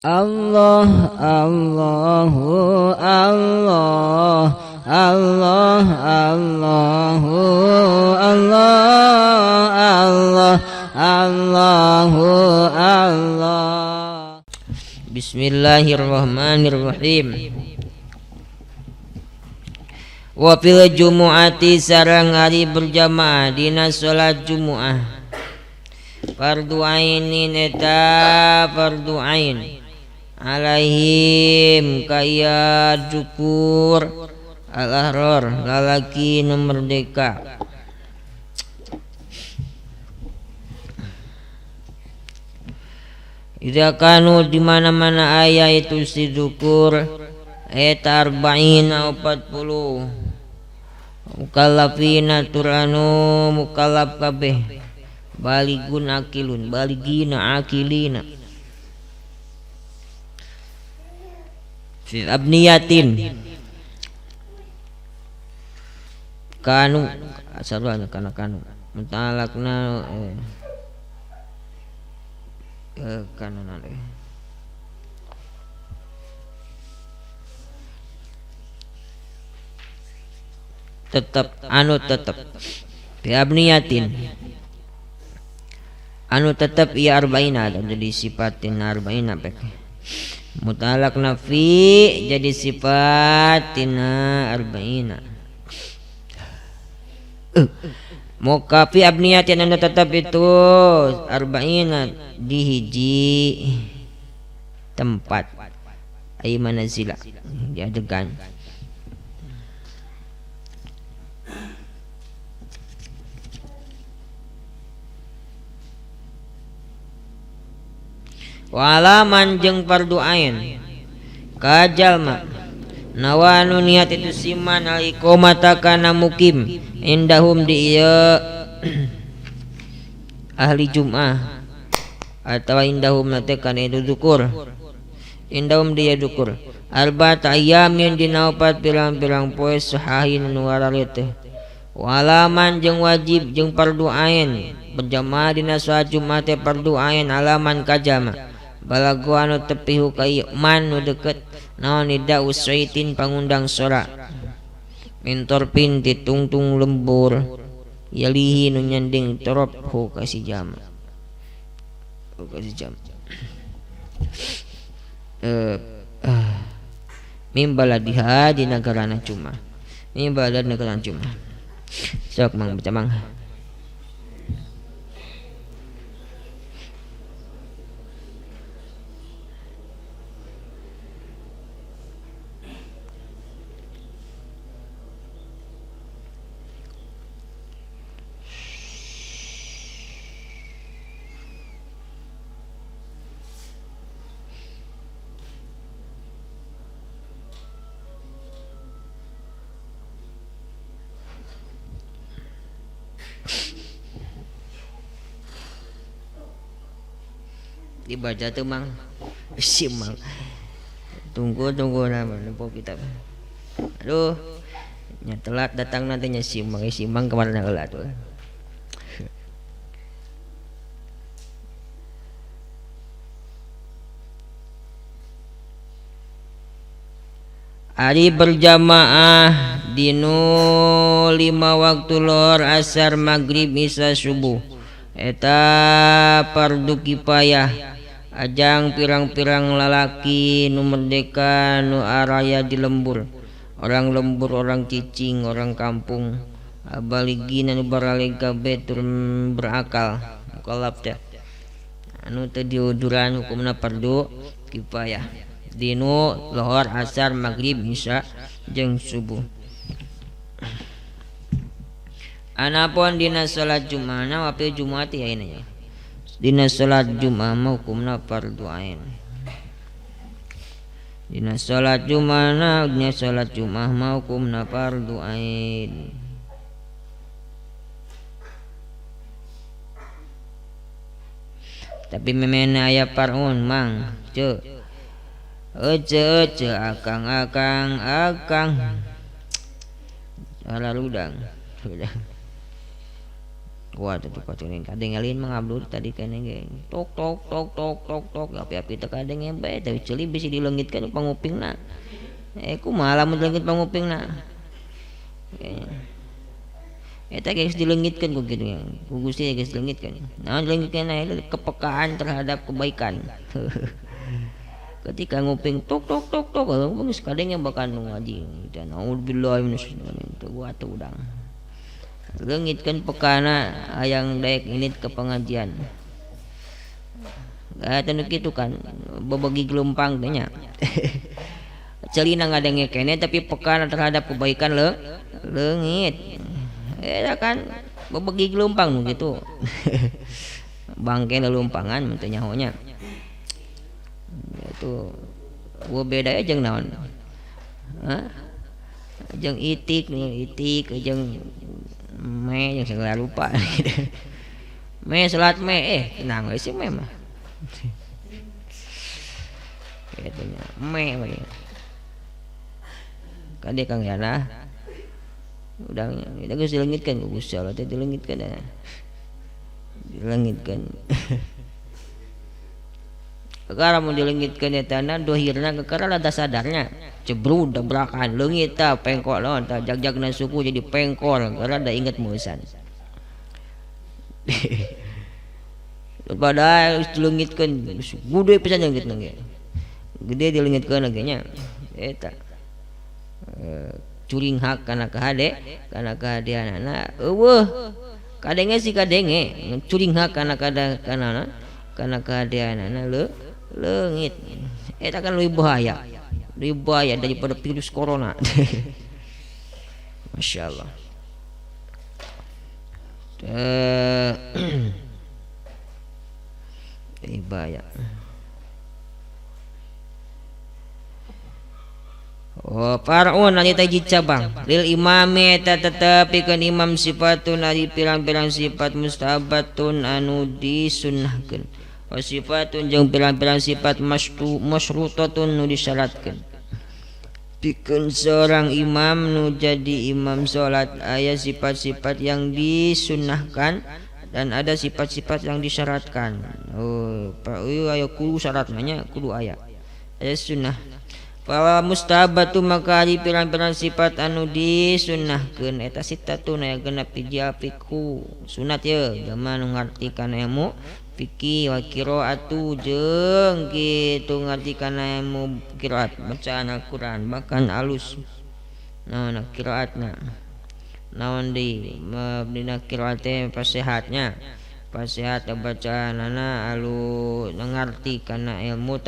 Allah Allahu Allah Allah Allahu Allah Allah Allahu Allah. Bismillahirrahmanirrahim. Wa fil jumu'ati sareng hari berjamaah dina salat Jumu'ah. Fardu ainin eta fardu ain alaihim kaya cukur al-ahror lalaki nu merdeka. Idza kanu di mana-mana aya itu si dukur eta arba'ina 40 mukallafina turanu mukallaf kabeh baligun akilun baligina akilina fi abniyatin kanu asarwana kana kanu mutalakna kanu nale tetap anu tetap fi abniyatin anu tetap ia arba'ina jadi sifatin arba'ina pek mutalak nafi jadi sifatina arba'ina mukafi abniyatin anu tetap itu arba'ina di hiji tempat ay manazila di adegan. Walaman jeung fardu ain ka jalma nawa anu niat itu siman al iqamata kana mukim indahum di ieu ahli Jum'ah atawa indahum nate kana itu dukur indahum di ieu dukur arba'ata ayamin dina opat pirang-pirang poe sahahin nu warare teh. Walaman jeung wajib jeung fardu ain berjamaah dina salat Jumat teh fardu ain alaman ka jama balago anu tepihu ka ieu man nu deket naon nida usaitin pangundang sora mintorpin ti tungtung lembur yalihi nu nyanding torop hu ka si jama mim baladiha di nagarana cuma mim balad nagarana cuma sok mang baca mang. Dibaca tuh mang si mang tunggu nama nempo kitab. Aduh nya telat datang nantinya si mang kemarin heula tuh. Ari berjamaah dinu 5 waktu lohor asar maghrib isya subuh eta fardu kifayah ajang pirang-pirang lalaki nu merdeka nu araya di lembur orang lembur orang cicing orang kampung abaligina nu baraleg kabeh tur berakal mukallaf teh anu teu diuduran hukumna fardu kifayah dinu lohor asar maghrib isya jeung subuh. Anapun dina salat Jumat na wapi Jumat ya ini dina salat Jumat mah hukumna fardu ain. Dina salat Jumat na dina salat Jumat mah hukumna fardu ain. Tapi memena aya parun mang ceu ece ece akang akang akang ala ludang Kuat atuh kuat kadengelin mah ngabdur tadi keneh ge tok tok tok tok tok tok api-api teh kadenge bae teh ceuli bisi dileungitkeun pangupingna. Kumaha lamun dileungit pangupingna. Eta geus dileungitkeun ku kitu ku Gusti geus dileungitkeun. Naon dileungitkeun kepekaan terhadap kebaikan. Ketika nguping tok tok tok tok geus kadenge bakal nu ngaji. Dan naudzubillahi minasyaitonir teu atuh udang. Leungitkeun pekana hayang daek init ke pengajian. Eta nu kitu kan bebegi gelumpang teh nya. Celina ngadenge keneh tapi pekana terhadap kebaikan leungit. Eta kan bebegi gelumpang nu kitu. Bangke lelumpangan mun teu nyaho nya. Itu gua beda jeung naon? Hah? Jeung itik, itik jeung me jeung segala rupa. Me salat me tenang we si me mah. Kitu nya me we. Kade Kang Yana udang eta geus dileungitkeun ku Gusti Allah teh dileungitkeun dah. Dileungitkeun. Kakara mun dileungitkeun eta na dohirna kakara rada sadarnya. Cebrud tabrakan leungit tah pengkol naon tah jagjagna suku jadi pengkol kakara da inget meusan. Padahal geus dileungitkeun geus gede pisan leungitna ge. Gede dileungitkeun ge nya. Eta. Curing hak kana kahade kana kahadeanana eueuh kadenge si kadenge curing hak kana kada kana kana kahadeanana leungit. Eta kan leuwih bahaya daripada virus corona. Masya Allah. Leuwih bahaya. Oh, far'un ari teh cabang lil imami eta tetep pikeun imam sifatun ari pirang-pirang sifat mustahabatun anu disunnahkeun wa sifatun jeung pirang-pirang sifat masyrutatun nu disyaratkeun pikeun seorang imam nu jadi imam salat aya sifat-sifat yang disunnahkan dan ada sifat-sifat yang disyaratkan. Oh, aya kudu syaratna nya kudu aya aya sunnah. Fa mustahabatu maka ari pirang-pirang sifat anu disunnahkeun eta sitatun aya genep hiji fiqhu sunat ye jalma nu ngarti kana ilmu fikih wa qiraatu jeung kitu ngarti kana ilmu qiraat bacaan Al-Qur'an bahkan alus naon qiraatna naon deui dina qiraat teh pasehatnya pasehat bacaanana alus ngarti kana ilmu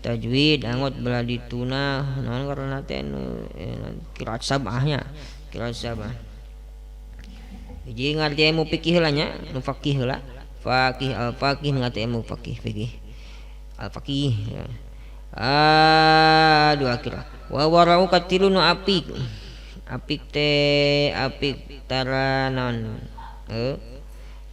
tajwid angot belah dituna naon karena teh nu qiraat sabahnya qiraat sabah hiji ngarti ilmu fikih heula nya nu fakih heula fakih al fakih ngarti ilmu fakih fikih al fakih ya. Dua kira wa warau katilu nu apik apik teh apik tara naon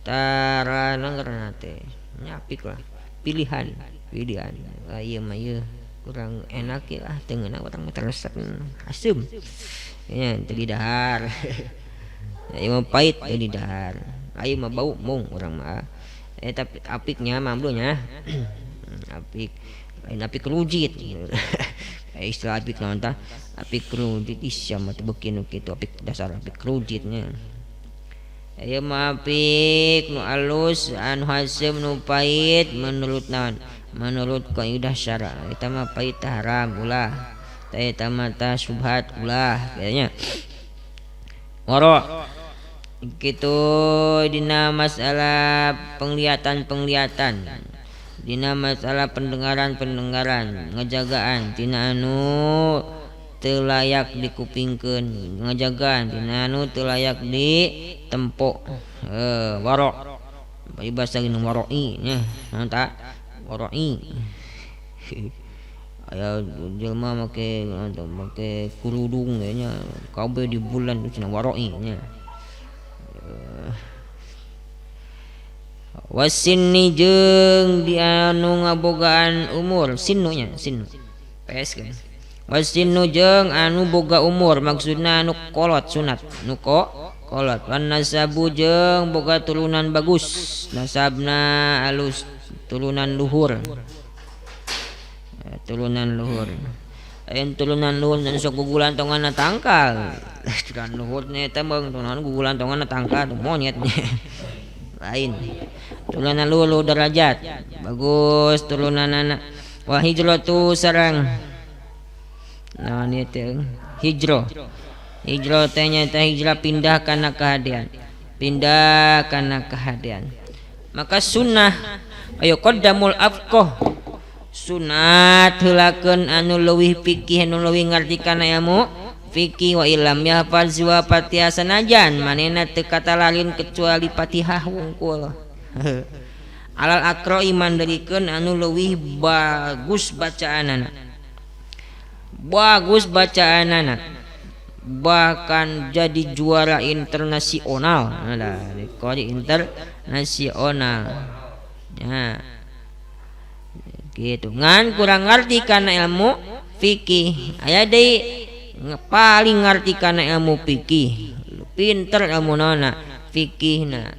tara naon karena teh nya apik lah pilihan pilihan ieu mah ieu kurang enak ya ah teu ngeunah urang mah resep asem nya teu didahar ieu mah pahit teu didahar ieu mah bau mung urang mah tapi apiknya mah nya apik lain apik rujit istilah apik naon tah apik rujit isya mah teu beuki nu kitu apik dasar apik rujitnya ieu mah apik nu alus anu hasem nu pahit menurut naon menurut kaidah syara eta mah pahit haram ulah eta mah tah syubhat ulah kayaknya waro kitu dina masalah penglihatan-penglihatan dina masalah pendengaran-pendengaran ngejagaan tina anu teu layak dikupingkeun ngejagaan tina anu teu layak ditempo waro basa gini waroi nya naon ta waroi aya jelema make make kerudung nya kabeh di bulan cenah waroi nya. Wasinni jeung di anu ngabogaan umur sinnunya sinnu PS kan wasinnu jeung anu boga umur maksudna anu kolot sunat nu Kolot wan nasabu jeung boga turunan bagus, nasabna alus, turunan luhur. Turunan luhur. Ayeuna turunan luhur dan sok gugulantonganna tangkal. Turunan luhur nya eta mah turunan gugulantonganna tangkal monyet. Lain. Turunan luhur derajat. Bagus turunanana. Wa hijratu sareng naon ieu teh? Hijrah. Hijrah teh nyaeta hijrah pindah kana kahadean. Pindah kana kahadean. Maka sunnah ayo qaddamul afqah. Sunat heulakeun anu leuwih fikih anu leuwih ngarti kana ilmu fikih wa illam yahfaz wa Fatihah sanajan manehna teu katalarin kecuali Fatihah wungkul. Alal aqra'i manderikeun anu leuwih bagus bacaanana. Bagus bacaanana. Bahkan jadi juara internasional. Nah, qori internasional. Ya. Gitu. Ngan kurang ngerti kana ilmu fikih. Aya deui paling ngerti kana ilmu fikih. Pinter ilmu naonna fikihna.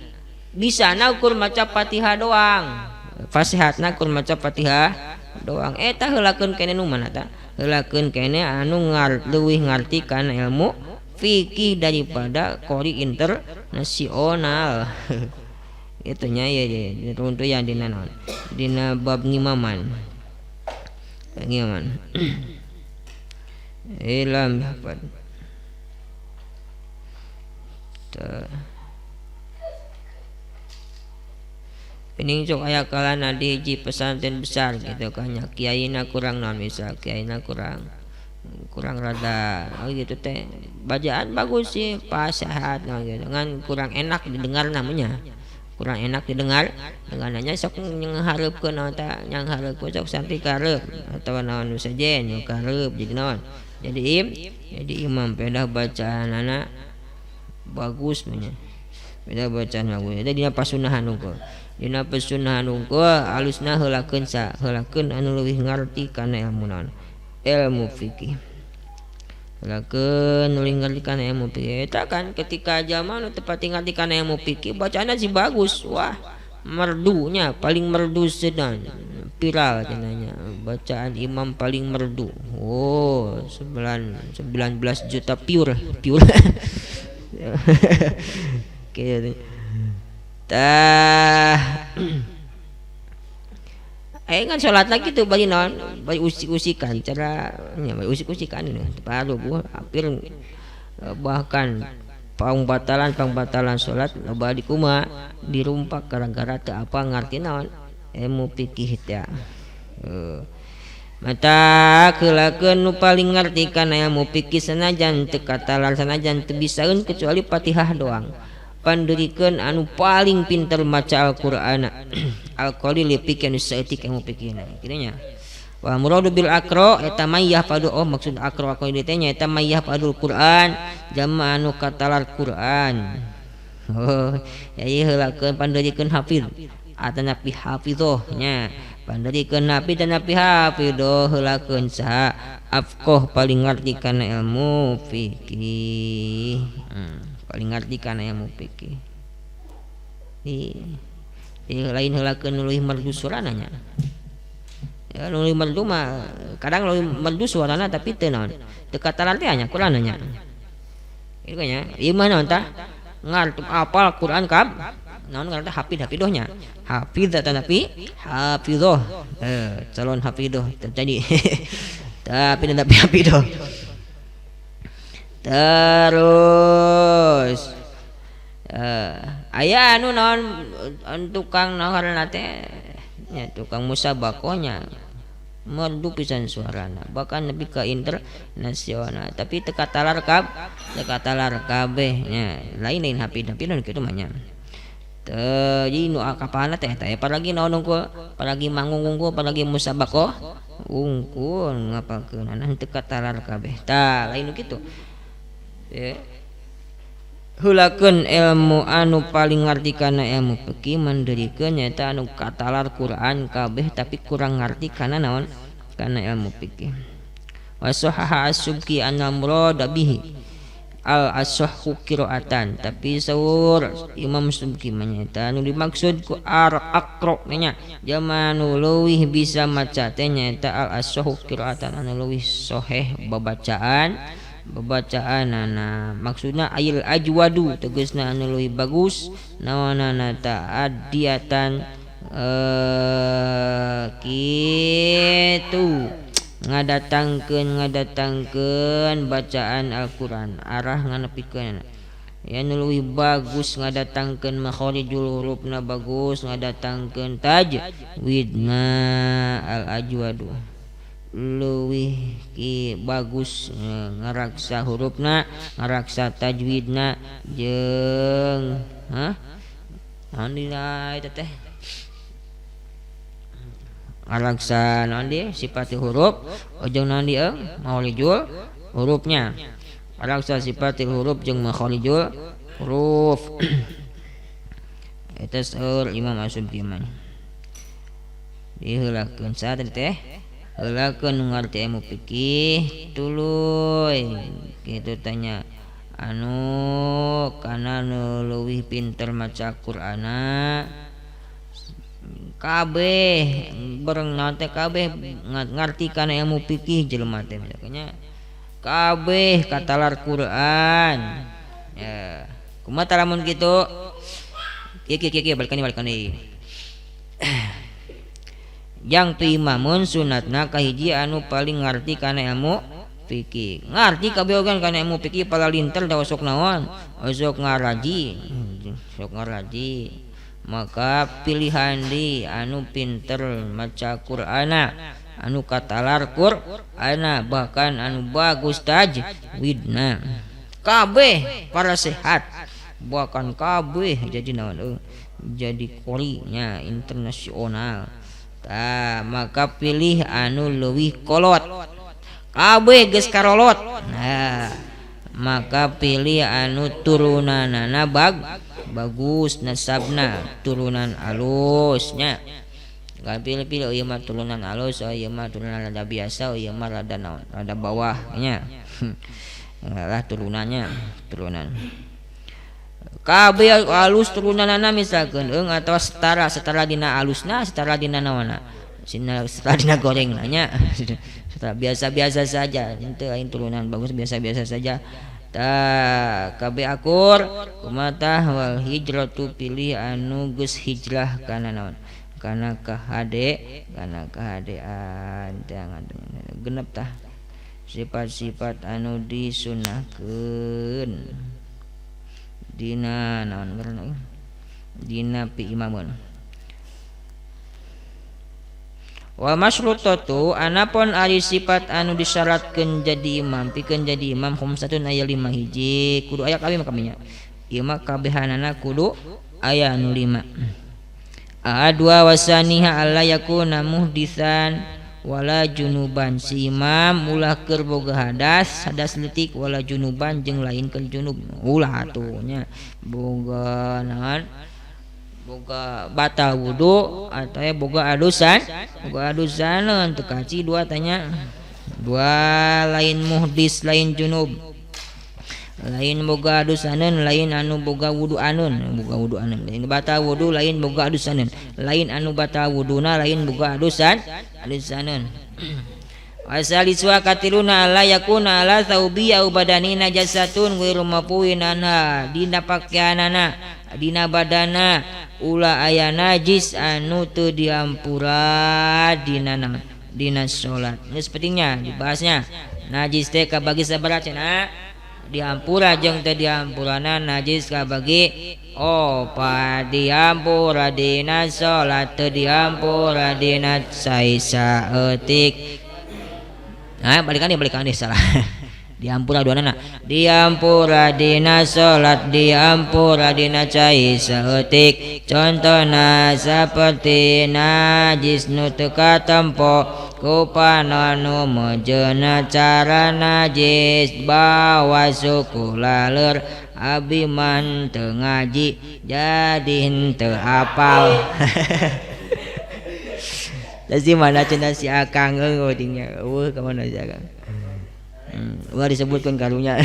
Bisa na ukur maca Fatihah doang. Fasihatna ukur maca Fatihah doang. Eta heulakeun keneh nu mana ta? Heulakeun keneh anu leuwih ngarti kana ilmu fikih daripada qori internasional. Itu nya ya ya runtuh yang dina naon? Dina bab ngimaman. Ngimaman. Ilam hafal. Ini sok aya kalana di hiji pesantren besar gitu kan nya, kiaina kurang naon misal kiaina kurang rada oh gitu teh, bacaan bagus sih pas sehat nah gitu ngan kurang enak didengar namanya, kurang enak didengar dengannya sok nyanghareupeun naon ta, nyanghareupeun sok santri kareup atawa naon nu sejen nu kareup jadi naon jadi imam pedah bacaanana bagus nya, pedah bacaan bagus eta dina pasunahan unggul. Dina pesunahan unggul alusna heulakeun sa heulakeun anu leuwih ngarti kana ilmu naon ilmu fikih, heulakeun leuwih ngarti kana ilmu fikih. Eta kan ketika zaman nu teu pati ngarti kana ilmu fikih bacaanna sih bagus, wah merdunya paling merdu sedang viral cenah bacaan imam paling merdu. Oh 19 juta pure pure. Kieu tah ayo kan sholat lagi tuh bari naon bari usik-usikan cara nya bari usik-usikan baru gua hampir bahkan pangbatalan sholat loba di kuma dirumpak gara-gara teu apa ngarti naon ilmu fikih teh. Mata heulakeun nu paling ngarti kana ilmu fikih sanajan teu katalar sanajan teu bisaeun kecuali Fatihah doang. Panderikeun anu paling pinter maca Al-Qur'an. Al-qalil fikih anu saeutik ilmu fikihna. Kitu nya. Wa muradu bil aqra eta may yahfadu, oh maksud aqra qalil teh nya eta may yahfadul Qur'an jama anu katalar Qur'an. Oh, ya ieu heulakeun panderikeun hafiz atanapi hafizoh nya. Panderikeun nabi dan napi hafizoh heulakeun saha afqah paling ngarti kana ilmu fikih. Paling ngarti kana ilmu fikih. Di lain heulakeun nu leuwih merdu suarana nya. Ya nu leuwih merdu mah kadang leuwih merdu suarana tapi teu naon. Teu katalar teh nya Qur'an nya. Ieu nya, ieu mah naon tah? Ngarti apal Qur'an kab naon ngaranna hafid hafidoh nya. Hafiz atanapi hafizoh. Calon hafidoh terjadi. Tapi tapi hafidoh. Terus aya anu naon tukang naon teh nya tukang musabakohnya merdu pisan suarana bahkan lebih ke internasional tapi teu katalar kab teu katalar kabeh nya lain-lain hapi-hapi kitu mah nya. Teu jadi nu akapana teh eta apalagi naon unggul apalagi manggung unggul apalagi musabakoh unggul ngapalkeunana teu katalar kabeh tah lain nu kitu. Heulakeun ilmu anu paling ngarti kana ilmu fikih manderikeun nyaeta anu katalar Quran kabeh tapi kurang ngarti kana naon kana ilmu fikih. Wa sahaha as-Subki anna murada bihi Al asahhu qiraatan tapi saur Imam Subki mah nyaeta anu dimaksud ku ar aqra nya jalma nu leuwih bisa maca teh nyaeta al asahhu qiraatan anu leuwih soheh babacaan babacaanana maksudna ayil ajwadu tegasna anu leuwih bagus naonana ta'addiatan kitu ngadatangkeun bacaan Al-Qur'an arah nganepikeun ya nu leuwih bagus ngadatangkeun makharijul hurufna bagus ngadatangkeun tajwidna al ajwadu leuwih ki bagus ngaraksa hurufna ngaraksa tajwidna jeung hah naon dina eta teh ngaraksa naon di sifat huruf jeung naon di makharijul hurufnya ngaraksa sifatil huruf jeung makharijul huruf eta saur Imam As-Subki mah diheulakeun saha teh heulakeun nu ngarti ilmu fikih tuluy kitu tanya anu kana nu leuwih pinter maca Qur'ana kabeh bareng naon teh kabeh ngarti kana ilmu fikih jelema teh nya kabeh katalar Quran ya kumaha tah lamun kitu kieu kieu kieu balikan deui jang piimamun sunatna kahiji anu paling ngarti kana ilmu fikih ngarti kabeh oge kana ilmu fikih palalinter da osok naon osok ngaraji maka pilihan di anu pinter maca Qur'ana anu katalar Qur'ana bahkan anu bagus tajwidna kabeh para sehat bahkan kabeh jadi naon jadi qorinya internasional tah maka pilih anu leuwih kolot kabeh geus karolot nah maka pilih anu turunanana bagus nasabna turunan alusnya nggak pilih-pilih ieu mah turunan alus oh ieu mah turunan rada biasa oh ieu mah rada naon rada bawah nya lah turunannya turunan kabeh alus turunanana misalkeun eung atawa setara dina alusna setara dina naonna setara dina gorengna nya setara biasa-biasa saja henteu aing turunan bagus biasa-biasa saja tah kabeh akur kumaha tah wal hijratu pilih anu geus hijrah kana naon kana kahade kana kahadean teh genep tah sifat-sifat anu disunahkeun dina naon ngaranna dina piimamun wa masyrutatu anapun ari sifat anu disyaratkeun jadi imam pikeun jadi imam khamsatun aya 5 hiji kudu aya kabeh mah kaminya ieu mah kabehanana kudu aya anu 5 dua wasaniha alla yakuna muhdisan wala junuban si imam ulah keur boga hadas hadas leutik wala junuban jeung lain keur junub ulah atuh nya boga naon boga batal wudu atau boga adusan teu kaci dua tanya dua lain muhdis lain junub lain boga adusaneun lain anu boga wudu anun boga wudu anun lain batal wudu lain boga adusaneun lain anu batal wuduna lain boga adusaneun wasaliswa katiluna la yakuna ala thawbi au badani najasatun ghairu mafuin anha dina pakeanana dina badana ulah aya najis anu teu diampura dina dina salat geus pentingnya dibahasnya najis teh kabagi sabaraha cenah diampura jeung teu diampurana najis kabagi opat diampura dina salat teu diampura dina saisa eutik nah balikan deui salah diampura duanana diampura dina salat diampura dina cai saeutik contona saperti najis nu teu katempo ku panon nu mejeuna cara najis bawa suku laleur abi man teu ngaji jadi henteu apal. Tadi mana cenah si akang eueuh dinya eueuh ka mana si akang. Ulah disebutkan karunya.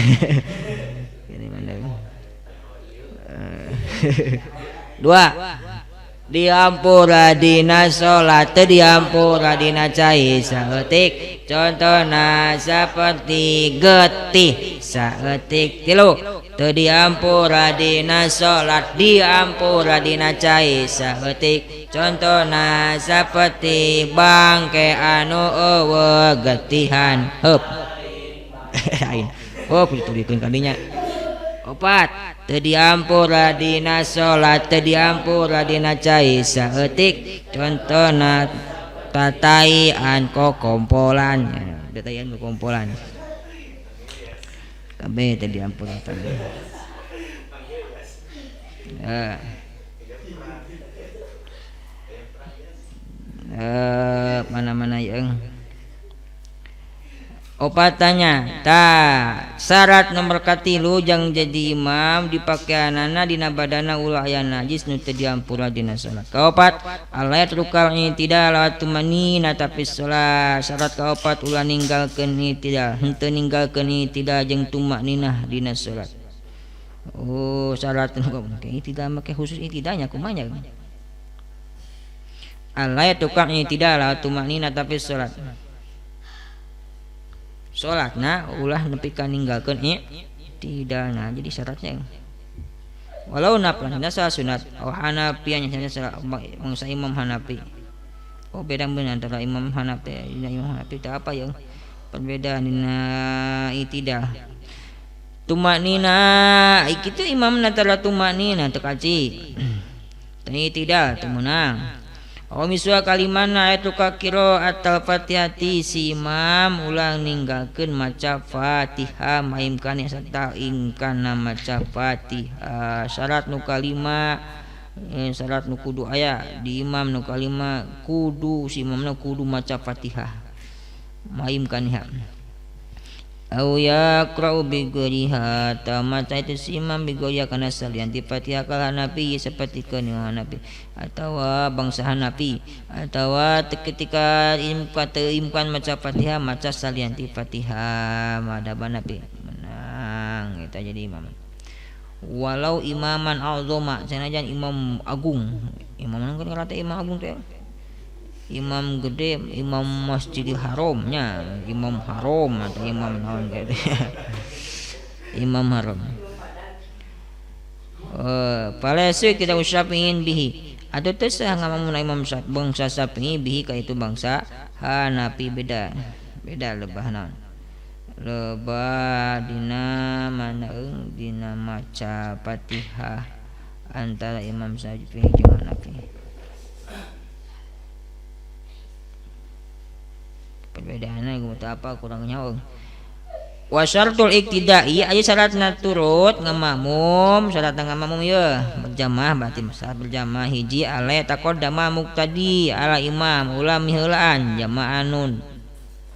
Dua diampura dina salat teu diampura dina cai saeutik contona saperti getih saeutik. Tilu teu diampura dina salat diampura dina cai saeutik contona saperti bangke anu eueuh getihan. Heup oh ditulikeun kadinya. Opat teu diampura dina salat teu diampura dina cai saeutik contona tataian kokompolan. Tataian kokompolan kabeh teu diampura tadi. Mana-mana yeung. Opatannya ta syarat nomor katilu jang jadi imam dipakeanana dina badana ulah aya najis nu teu diampura dina salat. Kaopat alait rukal tidak lawat tumanina tapi salat. Syarat kaopat ulah ninggalkeun tidak henteu ninggalkeun tidak jeung tumakninah dina salat. Oh syarat nu tidak make khusus itidanya kumanya. Alait rukal tidak lawat tumaknina tapi salat. Salatna ulah nepi ka ninggalkeun tidak. Nah jadi syaratnya walau naflan salah sunat oh Hanafi nya salah bangsa Imam Hanafi. Oh beda bener antara Imam Hanafi dan Imam Hanafi teh apa ya perbedaan dina itidal tumaknina kitu imamna tara tumaknina teu kaci teu itidal teu meunang. Oh miswa kalimana ayat qiraatul Fatihati si imam ulah ninggalkeun maca Fatihah maimkan serta ingkana maca Fatihah. Syarat nu kalima syarat nu kudu aya di imam nu kalima kudu si imamna kudu maca Fatihah maimkan ha. Au yaqra'u bi ghairiha ta maca itu si imam bi ghairiha kana salian ti Fatihah kal Hanafi seperti keun Hanafi atawa bangsa Hanafi atawa ketika imkan maca Fatihah maca salian ti Fatihah madhab Hanafi menang eta jadi imam. Walau imaman azama sanajan imam agung, imam kan rata imam agung teh imam gede, imam Masjidil Haramnya, imam haram atau imam naon gitu. Imam haram. Palesu kita usapin bihi. Atau teu sah ngamamuna imam bangsa Syafi'i bihi ka itu bangsa Hanafi beda. Beda lebah naon. Lebah dina mana dina maca Fatihah antara Imam Syafi'i jeung Hanafi. Perbedaannya gue apa kurang nyawa. Wa syaratul iktidai aya syaratna turut ngamakmum, syaratna ngamakmum ye berjamaah berarti syarat berjamaah hiji ale taqaddama muqtadi ala imam ulah miheulaan jamaah nun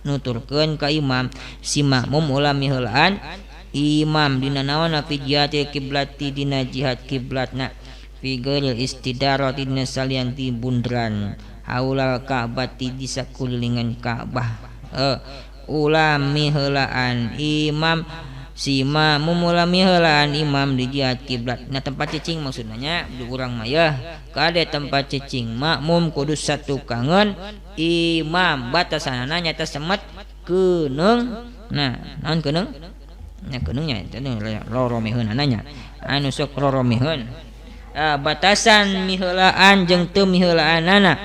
nuturkeun ka imam si makmum ulah miheulaan imam dina naon fi jihatil kiblati dina jihad kiblatna fi ghairil istidarati dina salian ti bunderan haulal Ka'bah di sakulilingan Ka'bah. Ulah miheulaan imam si makmum ulah miheulaan imam di jihad kiblat. Nah tempat cicing maksudnya nya di urang mah yeuh kade tempat cicing makmum kudu satukangeun imam batasanana nyata semet keuneng. Nah naon keuneng nya keuneng nya eta loro miheunana nya anu sok loro miheun. Batasan miheulaan jeung teu miheulaanana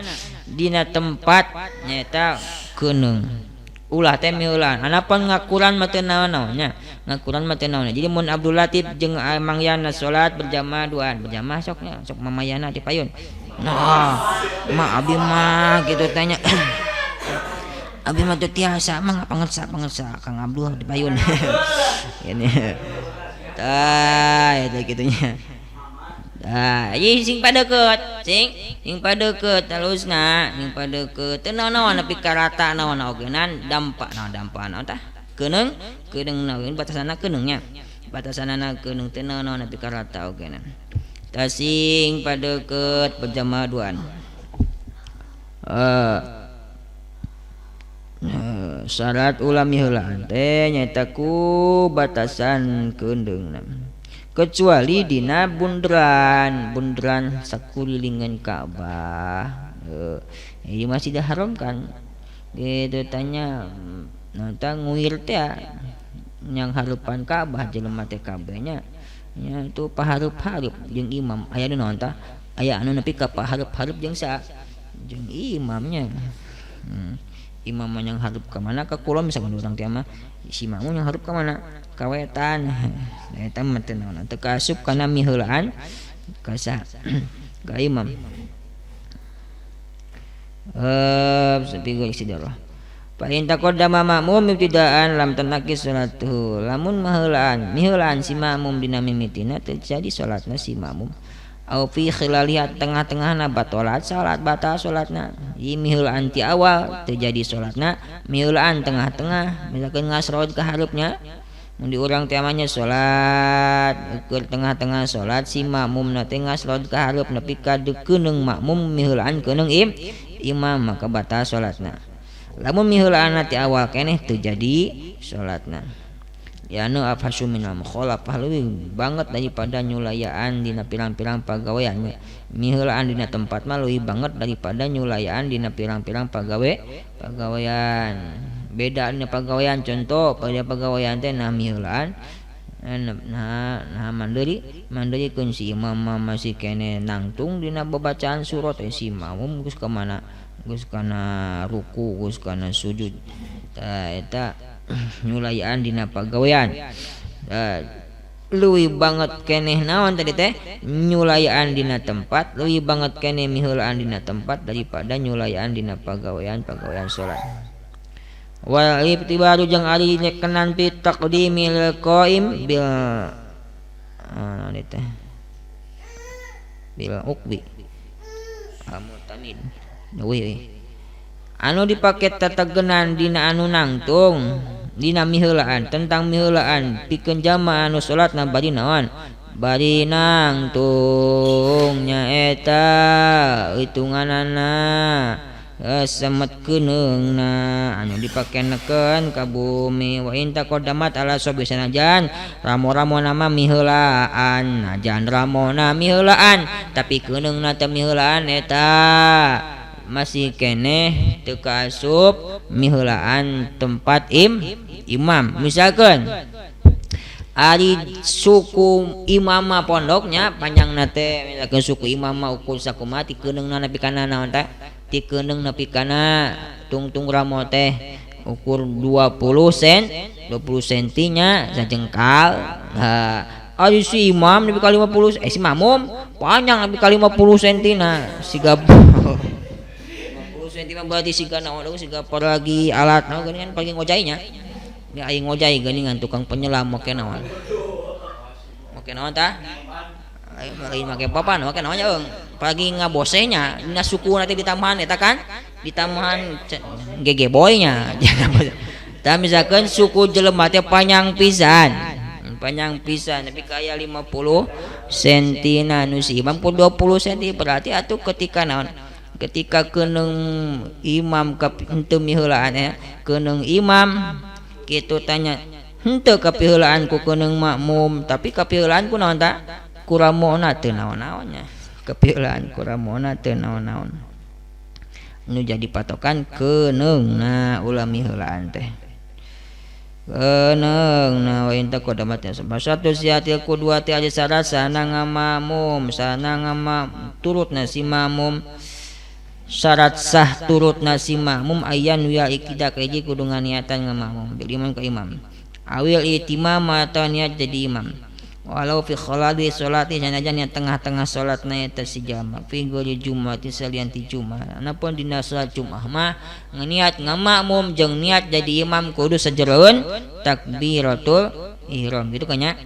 dina tempat nyaeta keuneng ulah teh miheulaan anapan ngakuran mah teu naon-naon nya ngakuran mah teu naon. Jadi mun Abdul Latif jeung Mang Yana salat berjamaah duaan berjamaah sok nya sok mamayana di payun. Nah mah abi mah kitu tanya abi mah teu tiasa mah pangersa Kang Abdul di payun. Gini tah eta kitu nya. Ah, ieu sing padeukeut, sing padeukeut halusna, sing padeukeut teu naon-naon nepi ka rata naon oge nan dampak naon dampak naon tah. Keuneng, keuneng naon batasanna keuneng nya. Batasanna keuneng teu naon-naon nepi ka rata oge nan. Tah sing padeukeut berjamaah duaan. Syarat ulah miheulaan teh nyaeta ku batasan keundeungna. Kecuali dina bunderan, bunderan sakulilingan Ka'bah. Ini masih diharamkan. Gitu tanya nonton nguir teh yang harupan Ka'bah jelema teh kabeh nya. Nya itu paharup-harup jeung imam. Aya nu naon tah? Aya anu nepi ka paharup-harup jeung sa jeung imamnya. Imam yang harup ka mana ka kulon misalkan urang teh mah si makmum yang harup ka mana? Ka wetan. Eta mah teu naon teu kaasup kana miheulaan ka sa ka imam. Sepi istidarah. Fa in taqaddama makmum ibtidaan lam tanaqis salatuhu. Lamun maheulaan miheulaan si makmum dina mimitina teu jadi salatna si makmum. Au fi khilaliha tengah-tengahna batalat salat batal salatna. Ieu miheulaan ti awal teu jadi salatna, miheulaan tengah-tengah misalkan ngasrod ka hareupnya. Mun di urang teh mah nya salat keur tengah-tengah salat si makmumna teh ngasrod ka hareup nepi ka deukeuneng makmum miheulaan keuneng imam maka batal salatna. Lamun miheulaan ti awal keneh teu jadi salatna. Ya anu afhasu minal mukhalafah leuwih banget daripada nyulayaan dina pirang-pirang pagawean. Miheulaan dina tempat mah leuwih banget daripada nyulayaan dina pirang-pirang pagawean. Beda dina pagawean, contoh pada pagawean teh nah miheulaan nah mandiri keun si imam mah masih keneh nangtung dina babacaan surat si makmum geus ka mana? Geus kana ruku, geus kana sujud. Tah eta nyulayaan dina pagawean. Leuwih banget keneh naon tadi teh nyulayaan dina tempat, leuwih banget keneh miheulaan dina tempat daripada nyulayaan dina pagawean-pagawean salat. Wal ibtibaru jeung ari nyekenan fi taqdimil qaim bil naon teh bil uqbi al-mutamid. Leuwih anu dipake tetegenan dina anu nangtung dina miheulaan tentang miheulaan pikeun jamaah anu salatna bari naon bari nangtung nyaeta hitunganana semet keuneungna anu dipake neken ka bumi. Wa in taqaddamat ala sobi sanajan ramo-ramona mah miheulaan najan ramona miheulaan tapi keuneungna teh miheulaan eta masih keneh teu kaasup miheulaan tempat imam. Misalkan ari suku imam mah pondoknya panjangna teh misalkan suku imam mah ukur sakumaha ti keuneungna nepi kana naon teh ti keuneung nepi kana tungtung ramo teh ukur 20 sentinya sajengkal. Ha ari si imam nepi ka 50 si makmum panjang nepi ka 50 sentina siga 50 senti mah berarti siga naon siga paragi alat naon geuningan paling ngojainya. Di aing ngojai geuningan tukang penyelam make naon. Make naon tah? Lain make papan make naon nya eung. Pagi ngabosehnya dina suku nanti ditambahan eta kan ditambahan gege boy nya. Tah misalkan suku jelema teh panjang pisan. Panjang pisan tapi kaya 50 sentina nu si imam pun 20 senti berarti atuh ketika naon ketika keuneng imam ka henteu miheulaan ya keuneng imam kitu tanya henteu kapiheulaan ku keuneng makmum tapi kapiheulaan ku naon ta kuramona teu naon-naon nya kapiheulaan kuramona teu naon-naon nu jadi patokan keuneungna ulah miheulaan teh keuneungna wa in taqaddamat satu siatil qudwati aja syarat sana ngamakmum sana ngama turutna si makmum syarat sah turut nasi makmum ayan wiya ikidak hiji kudu nganiatan ngamakmum bil imam ka imam awil itimam atau niat jadi imam walau fi khalali salati sanajan niat tengah-tengah salatna eta si jama fi ghairi jumati salian ti jumat anapun dina salat Jumat mah niat ngamakmum jeung niat jadi imam kudu sajeroeun takbiratul ihram gitu kan nya.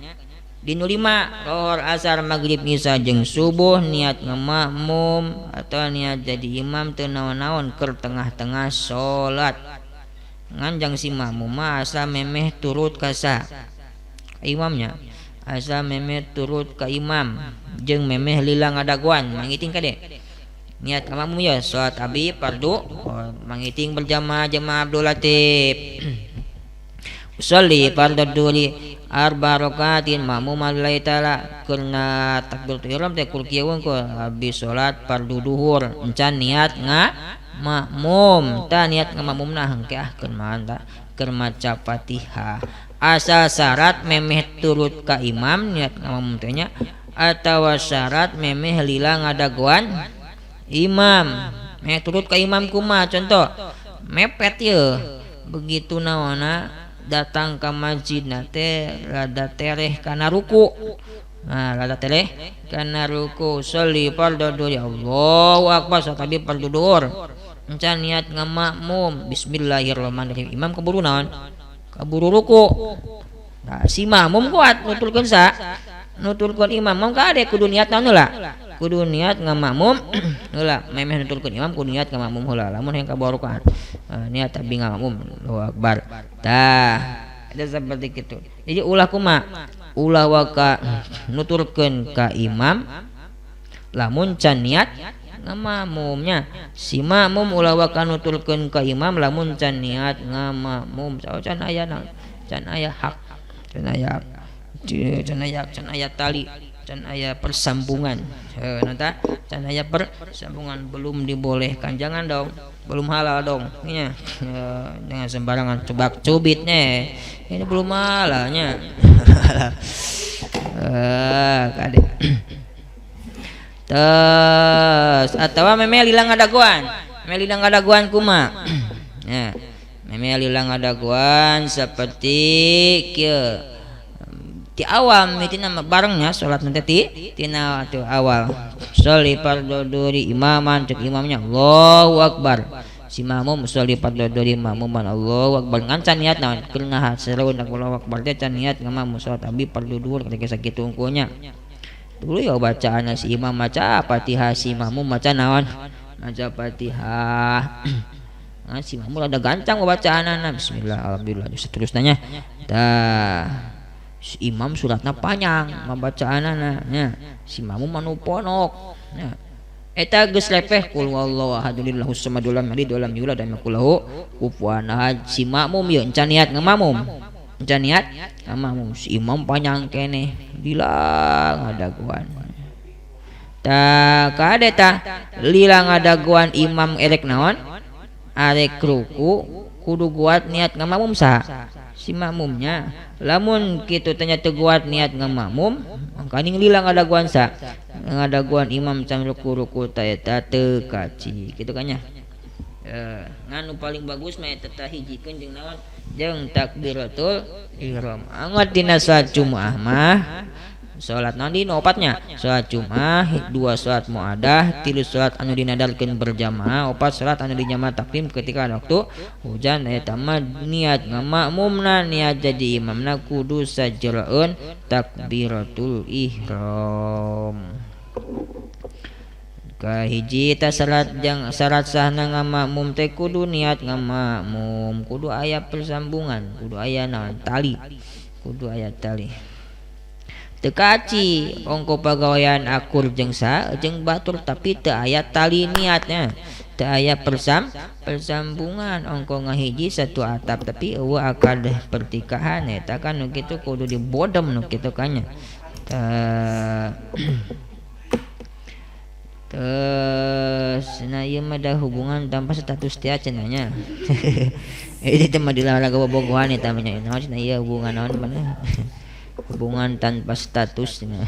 Dinu 5 lohor asar maghrib isya jeung subuh niat ngamakmum atau niat jadi imam teu naon-naon keur tengah-tengah salat nganjang si makmum mah asa memeh turut ka sa imamnya asa memeh turut ka imam jeung memeh lila ngadaguan mangiting kade niat ngamakmum ya salat abi fardu mangiting berjamaah jemaah Abdul Latif. Usolli fardhu dhuhri arba rakaatin makmuman lillahi ta'ala karena takbiratul ihram teh kur kieu wungkul habis salat fardu duhur encan niat nga makmum tah niat ngamakmumna hengke ah keur mah keur maca Fatihah asal syarat memeh turut ka imam niat ngamakmum teh nya atawa syarat memeh lila ngadagoan imam meh turut ka imam kumaha contoh mepet ye begitu naonna datang ke masjid teh rada tereh kana ruku. Nah, rada tereh kana ruku sholli fardhu dhuhri Allahu akbar salat fardu dhuhur. Encan niat ngamakmum bismillahirrahmanirrahim. Imam keburu naon? Keburu ruku. Nah, si makmum kuat nuturkeun sa? Nuturkeun imam. Mong kade kudu niat naon heula? Kudu niat ngamakmum heula. Memeh nuturkeun imam kudu niat ngamakmum heula. Lamun hayang kabawa rakaat. Niat abi ngamakmum Allahu akbar. Tah, ada seperti itu. Jadi ulah kuma, ulah waka nuturkeun ka imam lamun can niat ngamakmumnya. Si makmum ulah waka nuturkeun ka imam lamun can niat ngamakmum. Can aya naon? Can aya hak, can aya can aya can aya tali, can aya persambungan. Heuh nata, can aya persambungan belum dibolehkan. Jangan dong, belum halal dong nya. Jangan sembarangan cebak cubitnya. Ini belum halalnya. Kade. Terus atawa meme lila ngadagoan. Meme lila ngadagoan kuma. Ya. Meme lila ngadagoan seperti kieu. Ti awal miti nama barengnya salat nanti ti tina tu awal. Sholli fardhu dhuhri imaman cek imamnya Allahu akbar. Si makmum sholli fardhu dhuhri makmuman Allahu akbar ngan can niat naon keuna sereun Allahu akbar teh can niat ngamakmum salat abi fardhu dhuhur ketika sakitu unggulnya. Dulu ya bacaan si imam maca Fatihah, si makmum maca naon? Maca Fatihah. Nah, si makmum rada gancang bacaanana. Bismillah, alhamdulillah seterusnya. Tah. Si imam suratna panjang mabacaanana nya. Si makmum anu ponok nya. Eta geus lepeh qul huwallahu ahad lillahus samad lam yalid walam yulad walam yakul lahu kufuwan ahad. Si makmum ieu encan niat ngamakmum. Encan niat ngamakmum. Si imam panjang keneh lila ngadagoan. Tah kade tah lila ngadagoan imam erek naon? Arek ruku kudu kuat niat ngamakmum saha? Si makmumnya. Lamun kitu tanya teu kuat niat ngamakmum, mangkaning lila ngadagoan sa? Ngadagoan imam can ruku-ruku ta eta teu kaci. Kitu kan nya. Nganu paling bagus mah eta tah hijikeun jeung naon? Jeung takbiratul ihram. Angat dina salat Jumaah mah salat naon dina opatnya? Salat Jumaah, 2 salat muadah, 3 salat anu dinadarkeun berjamaah, 4 salat anu dijamaah takdim ketika ada waktu hujan. Eta mah niat ngamakmumna, niat jadi imamna kudu sajroeun takbiratul ihram. Kahiji eta syarat jang syarat sahna ngamakmum teh kudu niat ngamakmum, kudu aya persambungan, kudu aya naon tali, kudu aya tali. Teu kaci ongko pagawean akur jeung sa jeung batur tapi teu aya tali niatnya, teu aya persambungan. Ongko ngahiji satu atap tapi eueuh akad pertikahan eta kan nu kitu kudu dibodem nu kitu kan nya. Terus nah ieu mah da hubungan tanpa status teh cenah nya. Ieu teh mah dilarang bobogohan eta mah nya. Naon cenah ieu hubungan naon mana? Hubungan tanpa status cenah.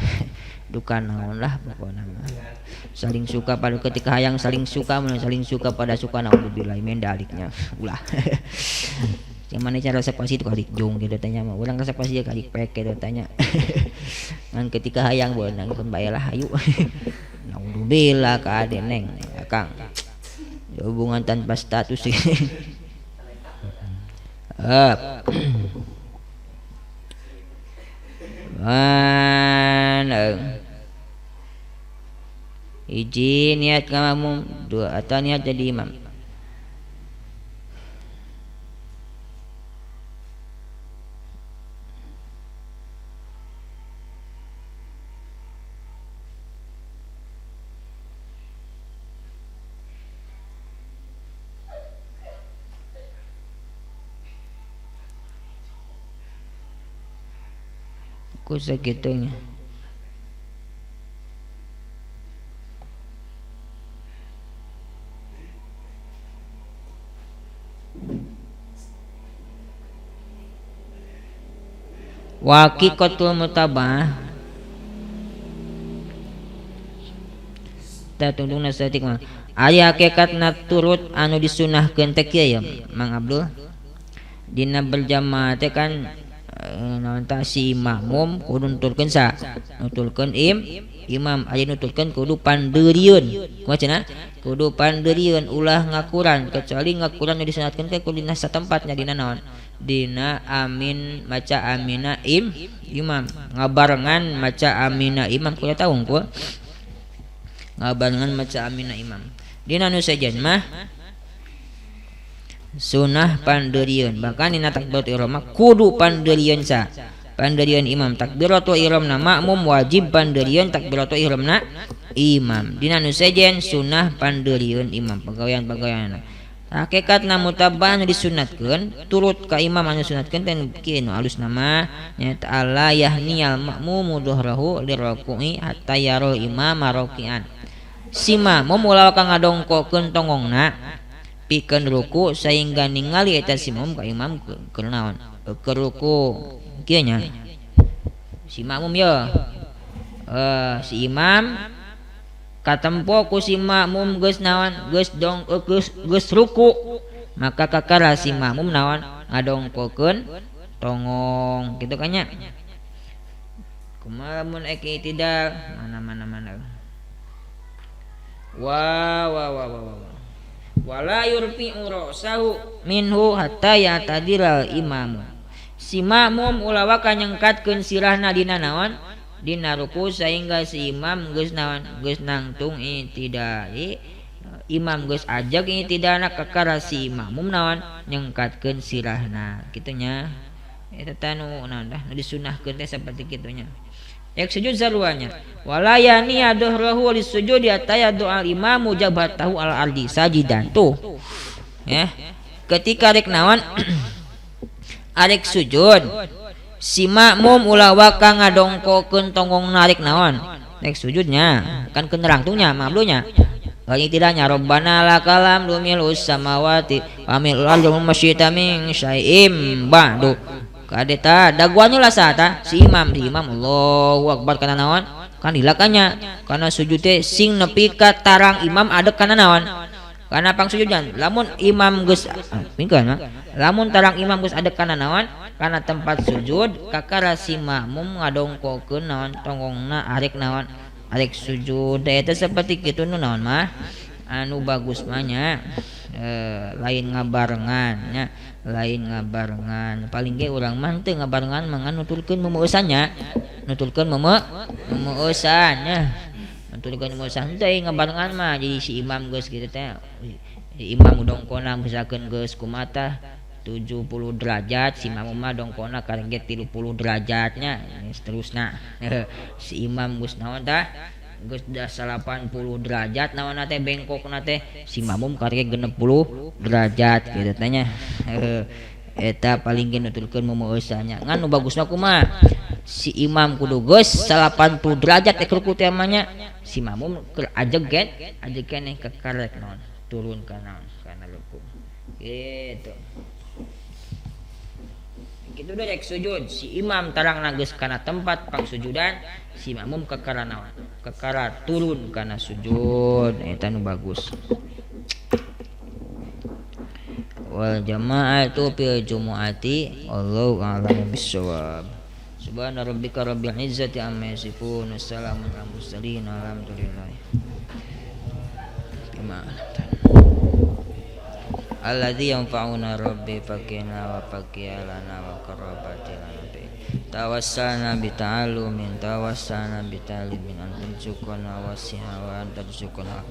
Duka naon lah pokona mah. Saling suka pada ketika hayang saling suka, mun saling suka pada suka naudzubillah min daliknya. Ulah. Yang mana cara resep pasti itu kalik jung gitu tanya mah. Urang resep pasti kalik pek gitu tanya. Ngan ketika hayang beunang keun bae lah hayu. Naudzubillah ka ade neng akang. Hubungan tanpa status. Up. Hiji niat ngamakmum, 2 atau niat jadi imam. Ku sakitunya. Waqiqatul mutabah tah tungtungna saeutik mah. Ari hakikatna turut anu disunahkeun teh kieu ya Mang Abdul. Dina berjamaah teh kan naon tah si makmum kudu nuturkeun sa? Nuturkeun imam ari nuturkeun kudu pandeurieun. Kumaha cenah? Kudu pandeurieun ulah ngakuran kecuali ngakuran nu disunatkeun teh kudu dina satempatnya dina naon? Dina amin maca amina imam ngabarengan maca amina imam kudu tahu unggul ngabarengan maca amina imam. Dina nu sejen mah sunah pandeurieun bahkan dina takbiratul ihram mah kudu pandeurieun sa pandeurieun imam takbiratul ihramna makmum wajib pandeurieun takbiratul ihramna imam. Dina nu sejen sunah pandeurieun imam pagawean-pagaweanna. Hakikatna mutabah anu disunatkeun turut ka imam anu sunatkeun teh kieu nu alus nama nyaeta alla yahniyal ma'mumu dhuhrahu lirruku'i hatta yarul imama raki'an. Si makmum ulah ka ngadongkokeun tongongna pikeun ruku sehingga ningali eta si makmum ka imam keur naon keur ruku kieu nya. Si makmum ye si imam katempo ku si makmum geus naon geus dong geus ruku maka kakara si makmum naon ngadongkokeun tongong kitu kan nya. Kumaha mun ek i'tidal mana mana mana wa wa wa wa wa wala yurfi'u ra'sahu minhu hatta ya'tadilal imamu. Si makmum ulah waka nyengkatkeun sirahna dina naon dina ruku sehingga si imam geus naon geus nangtung i'tidal. Imam geus ajeg i'tidalna kakara si makmum naon nyengkatkeun sirahna kitu nya. Eta teh nu naon dah nu disunahkeun teh saperti kitu nya. Ek sujud saruanya wala yani adhrahu lisujudi ataya doa imamu jabhatahu al ardi sajidan tuh ya. Ketika rek naon arek sujud si makmum ulah waka ngadongkokeun tonggong narik naon rek sujudnya kan kenerangtungnya mamlunya lagi tidaknya Rabbana lakal hamdu milus samawati wa milul ardi wa masyita min syai'im ba'du kadeta daguannya lah sata si imam Allahu akbar kana naon kan dilakannya karena sujud teh sing nepi ka tarang imam adek kana naon kana pang sujudnya lamun imam geus mingkeun lamun tarang imam geus adek kana naon kana tempat sujud kakara si makmum ngadongkokeun naon tonggongna arek naon arek sujud eta seperti kitu nu naon mah anu bagus mah nya lain ngabarengan nya lain ngabarengan paling ge urang mah teu ngabarengan mah nuturkeun memeusan nya nuturkeun memeusan nya nuturkeun memeusan teh ngabarengan mah jadi si imam geus kitu teh imam dongkona misalkeun geus kumaha 70 derajat si makmum mah dongkona kareng ge 30 derajatnya seterusna si imam geus naon tah geus da 80 derajat naonna teh bengkokna teh si makmum karek 60 derajat kitu teh nya. Eta paling ge nuturkeun memeusan nya ngan nu bagusna kumaha si imam kudu geus 80 derajat teh ruku teh mah nya si makmum keur ajeg ajeg keneh ka karek naon turun ka naon kana ruku kitu. Kitu rek sujud si imam tarang geus kana tempat pangsujudan si makmum kakara naon kakara turun kana sujud eta nu bagus. Wal jama'atu fil jumu'ati wallahu a'lamu bissawab. Subhana rabbika rabbil izzati amma yasifun wassalamun alal mursalin alhamdulillah. Bima alladzi yanfa'una rabbi faqina wa faqiyalana wa qarabatina bi tawassalna bi ta'allumin tawassalna bi ta'limin an tarzuqna wasiha wa an tarzuqna.